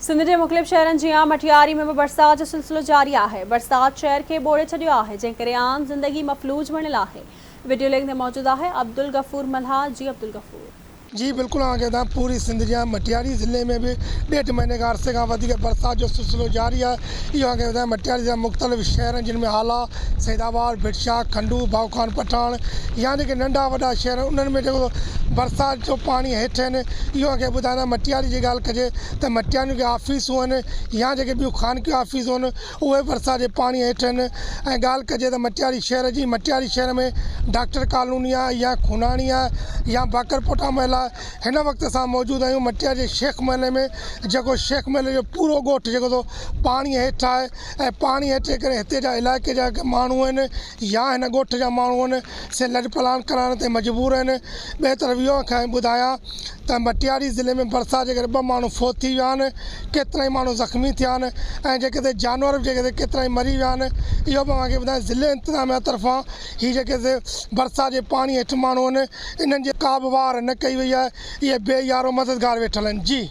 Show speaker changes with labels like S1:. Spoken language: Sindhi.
S1: سنڌ جي مختلف شهرن جيان مٽياري ۾ به برسات جو سلسلو جاري آهي، برسات شهر کي ٻوڙي ڇڏيو آهي، جنهن ڪري عام زندگي مفلوج بڻيل آهي. وڊيو لنڪ تي موجود آهي عبدالغفور ملاح جي عبدالغفور.
S2: جي بلڪل اوهان کي ٻڌايان پوري سنڌ جيان مٽياري ضلعي ۾ به ڏيڍ مهيني کان عرصي کان وڌيڪ برسات جو سلسلو جاري آهي اهو اوهان کي ٻڌايان مٽياري جا مختلف شهرن جن ۾ هالا، سيد آباد، ڀٽ شاهه، کنڊو، ڀائو خان پٺاڻ يا جيڪي ننڍا وڏا شهر آهن انهن ۾ جيڪو برسات جو پاڻي هيٺ آهن اهو اوهان کي ٻڌايان مٽياري جي ڳالهه ڪجي ته مٽياري جون جيڪي آفيسون آهن يا جيڪي ٻيون خانگي آفيسون آهن اهي برسات جي پاڻي هيٺ آهن ۽ ڳالهه ڪجي ته مٽياري شهر جي مٽياري شهر ۾ ڊاڪٽر ڪالوني آهي يا خوناڻي آهي يا باقر پوٽا محل آهي هن وقت اسان موجود آهيون مٽياري جي شيخ محلي ۾ جيڪو شيخ محلي جو پورو ڳوٺ جيڪو سو پاڻي هيٺ آهي ۽ پاڻي هيٺ جي ڪري هتي جا علائقي جا ماڻهو آهن يا هن ڳوٺ جا ماڻهو آهن سي لڏپلاڻ ڪرائڻ تي مجبور آهن ٻئي طرف اهو کان ٻڌايان ته مٽياري ضلعي ۾ برسات جي ڪري ٻه ماڻهو فوت ٿي ويا آهن ڪيترائي ماڻهو زخمي ٿيا آهن ۽ جيڪي سي جانور به جيڪي سي ڪيترائي مري ويا آهن اهو به اوهان کي ٻڌايان ضلعي انتظاميا طرفان هي جيڪي سي برسات جي پاڻي هيٺ ماڻهو آهن انهن جي ڪا به واهر نه ڪئي وئي آهي اهي بي يارو مددگار ويٺل آهن جي.